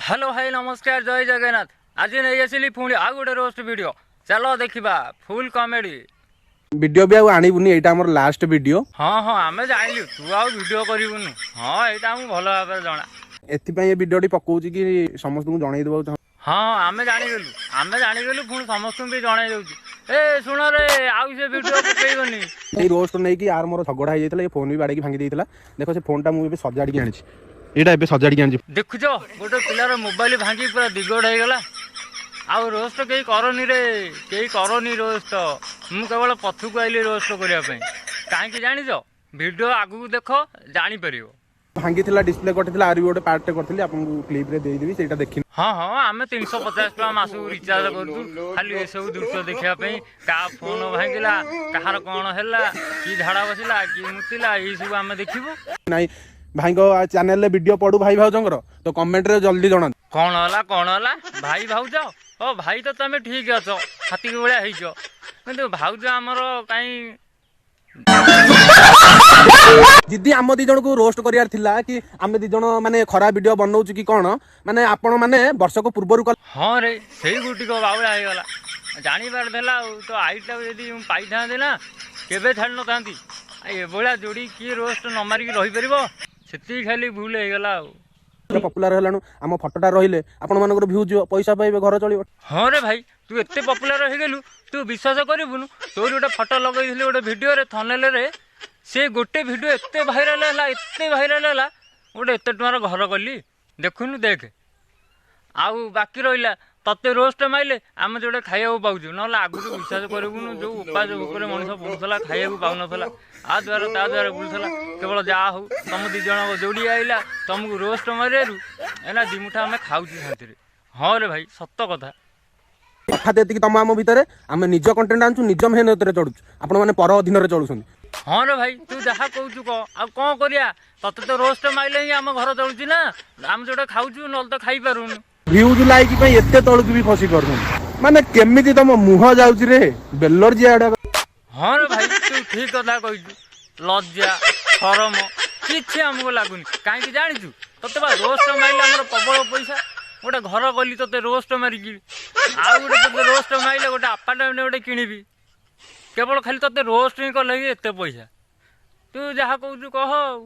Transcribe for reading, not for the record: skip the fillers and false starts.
Hello ଭାଇ, ନମସ୍କାର, ଜୟ ଜଗନ୍ନାଥ। ଆଜି ନେଇ ଆସିଲି ପୁଣି ଆଉ ଗୋଟେ ରୋଷ୍ଟ ଭିଡ଼ିଓ। ଚାଲ ଦେଖିବା, ଫୁଲ୍ କମେଡି। ଭିଡ଼ିଓ ବି ଆଉ ଆଣିବୁନି, ଏଇଟା ଆମର ଲାଷ୍ଟ ଭିଡ଼ିଓ। ହଁ, ଆମେ ଜାଣିଲୁ ତୁ ଆଉ ଭିଡ଼ିଓ କରିବୁନୁ। ହଁ, ଏଇଟା ଆମକୁ ଭଲ ଭାବରେ ଜଣା। ଏଥିପାଇଁ ଏ ଭିଡ଼ିଓଟି ପକଉଛି କି ସମସ୍ତଙ୍କୁ ଜଣେଇ ଦେବାକୁ ଚାହୁଁ। ହଁ, ଆମେ ଜାଣିଗଲୁ, ଆମେ ଜାଣିଗଲୁ। ପୁଣି ସମସ୍ତଙ୍କୁ ବି ଜଣେଇ ଦଉଛି। ଏ ଶୁଣରେ, ଆଉ ସେ ଭିଡ଼ିଓ ପକେଇବନି। ଏଇ ରୋଷ୍ଟ ନେଇକି ଆର ମୋର ଝଗଡ଼ା ହେଇଯାଇଥିଲା। ଏ ଫୋନ୍ ବି ବାଡ଼େଇକି ଭାଙ୍ଗି ଦେଇଥିଲା। ଦେଖ, ସେ ଫୋନ୍ଟା ମୁଁ ଏବେ ସଜାଡ଼ିକି ଆଣିଛି। ଏଇଟା ଏବେ ସଜାଡ଼ିକି ଆଣିଛି। ଦେଖୁଛ, ଗୋଟେ ପିଲାର ମୋବାଇଲ ଭାଙ୍ଗି ପୁରା ଦିଗଡ଼ ହେଇଗଲା। ଆଉ ରୋଷ୍ଟ କେହି କରନି ରେ, କେହି କରନି ରୋଷ୍ଟ। ମୁଁ କେବଳ ପଛକୁ ଆଇଲି ରୋଷ୍ଟ କରିବା ପାଇଁ। କାହିଁକି ଜାଣିଛ? ଭିଡ଼ିଓ ଆଗକୁ ଦେଖ, ଜାଣିପାରିବ। ଭାଙ୍ଗିଥିଲା, ଡିସପ୍ଲେ କଟିଥିଲା। ଆହୁରି ବି ଗୋଟେ ପାର୍ଟଟେ କରିଥିଲି, ଆପଣଙ୍କୁ କ୍ଲିପ୍ରେ ଦେଇଦେବି, ସେଇଟା ଦେଖିନି। ହଁ, ଆମେ 350 ଟଙ୍କା ମାସକୁ ରିଚାର୍ଜ କରୁଛୁ ଖାଲି ଏସବୁ ଦୃଶ୍ୟ ଦେଖିବା ପାଇଁ। କାହା ଫୋନ ଭାଙ୍ଗିଲା, କାହାର କ'ଣ ହେଲା, କି ଝାଡ଼ା ବସିଲା, କି ମୁତିଲା, ଏଇସବୁ ଆମେ ଦେଖିବୁ। ନାଇଁ, ଭାଇଙ୍କ ଚ୍ୟାନେଲରେ ଭିଡ଼ିଓ ପଡୁ ଭାଇ ଭାଉଜଙ୍କର ତ କମେଣ୍ଟରେ ଜଲ୍ଦି ଜଣାନ୍ତୁ। କ'ଣ ହେଲା, କ'ଣ ହେଲା? ଭାଇ ଭାଉଜ? ଓ ଭାଇ ତ ତମେ ଠିକ ଅଛ, ହାତୀ ଭଳିଆ ହେଇଛ, କିନ୍ତୁ ଭାଉଜ ଆମର କାହିଁ? ଦିଦି, ଆମ ଦି ଜଣକୁ ରୋଷ୍ଟ କରିବାର ଥିଲା କି ଆମେ ଦି ଜଣ ମାନେ ଖରାପ ଭିଡ଼ିଓ ବନଉଛୁ କି କ'ଣ, ମାନେ ଆପଣ ମାନେ ବର୍ଷକ ପୂର୍ବରୁ କଲେ। ହଁ ରେ, ସେଇ ଗୋଟିକ ବାଉଳା ହେଇଗଲା। ଜାଣିବାର ଥିଲା। ଆଉ ତ ଆଇଟାକୁ ଯଦି ମୁଁ ପାଇଥାନ୍ତି ନା, କେବେ ଛାଡ଼ି ନଥାନ୍ତି। ଆଉ ଏଭଳିଆ ଯୋଡ଼ି କିଏ ରୋଷ୍ଟ ନ ମାରିକି ରହିପାରିବ? ସେତିକି ଖାଲି ଭୁଲ ହେଇଗଲା ଆଉ। ପପୁଲାର ହେଲାଣୁ, ଆମ ଫଟୋଟା ରହିଲେ ଆପଣମାନଙ୍କର ଭ୍ୟୁ ଯିବ, ପଇସା ପାଇବେ, ଘର ଚଳିବ। ହଁ ରେ ଭାଇ, ତୁ ଏତେ ପପୁଲାର ହେଇଗଲୁ, ତୁ ବିଶ୍ୱାସ କରିବୁନୁ, ତୋର ଗୋଟେ ଫଟୋ ଲଗେଇଥିଲି ଗୋଟେ ଭିଡ଼ିଓରେ, ଥମ୍ବନେଲରେ। ସେ ଗୋଟେ ଭିଡ଼ିଓ ଏତେ ଭାଇରାଲ ହେଲା, ଏତେ ଭାଇରାଲ ହେଲା, ଗୋଟେ ଏତେ ଟଙ୍କାର ଘର କଲି। ଦେଖୁନୁ, ଦେଖେ। ଆଉ ବାକି ରହିଲା ତତେ ରୋଷ୍ଟ ମାଇଲେ ଆମେ ଯୋଉଟା ଖାଇବାକୁ ପାଉଛୁ, ନହେଲେ ଆଗରୁ ବିଶ୍ୱାସ କରିବୁନୁ, ଯୋଉ ଉପାସ ଭୋକରେ ମଣିଷ ବୁଲୁଥିଲା, ଖାଇବାକୁ ପାଉନଥିଲା, ଆ ଦ୍ୱାରା ତା ଦ୍ୱାରା ବୁଲୁଥିଲା। କେବଳ ଯାହା ହଉ ତମ ଦି ଜଣଙ୍କ ଯୋଡ଼ି ଆଇଲା, ତମକୁ ରୋଷ୍ଟ ମାରିବାରୁ ଏନା ଦିମୁଠା ଆମେ ଖାଉଛୁ ଶାନ୍ତିରେ। ହଁ ରେ ଭାଇ, ସତ କଥା। ତଫାତ ଏତିକି ତମ ଆମ ଭିତରେ, ଆମେ ନିଜ କଣ୍ଟେଣ୍ଟ ଆଣୁଛୁ, ନିଜ ମେହନତରେ ଚଢୁଛୁ, ଆପଣମାନେ ପର ଅଧୀନରେ ଚଳୁଛନ୍ତି। ହଁ ରେ ଭାଇ, ତୁ ଯାହା କହୁଛୁ କହ, ଆଉ କ'ଣ କରିବା? ତତେ ତ ରୋଷ୍ଟ ମାଇଲେ ହିଁ ଆମ ଘର ଚଳୁଛି ନା, ଆମେ ଯୋଉଟା ଖାଉଛୁ, ନହେଲେ ତ ଖାଇପାରୁନୁ। ଭ୍ୟୁଜ ଲାଇକ୍ ପାଇଁ ଏତେ ତଳକୁ ବି ଖସି ପାରୁଛନ୍ତି, ମାନେ କେମିତି ତମ ମୁହଁ ଯାଉଛି ରେ ବେଲର୍ଜିଆ ଆଡେ? ହଁ ରେ ଭାଇ, ତୁ ଠିକ କଥା କହିଛୁ। ଲଜ୍ଜା ସରମ କିଛି ଆମକୁ ଲାଗୁନି। କାହିଁକି ଜାଣିଛୁ? ତତେ ବା ରୋଷ୍ଟ ମାଇଲେ ଆମର ପ୍ରବଳ ପଇସା। ଗୋଟେ ଘର କଲି ତତେ ରୋଷ୍ଟ ମାରିକି, ଆଉ ଗୋଟେ ତତେ ରୋଷ୍ଟ ମାଇଲେ ଗୋଟେ ଆପାର୍ଟମେଣ୍ଟ ଗୋଟେ କିଣିବି। କେବଳ ଖାଲି ତତେ ରୋଷ୍ଟ ହିଁ କଲେ ହିଁ ଏତେ ପଇସା। ତୁ ଯାହା କହୁଛୁ କହ ଆଉ।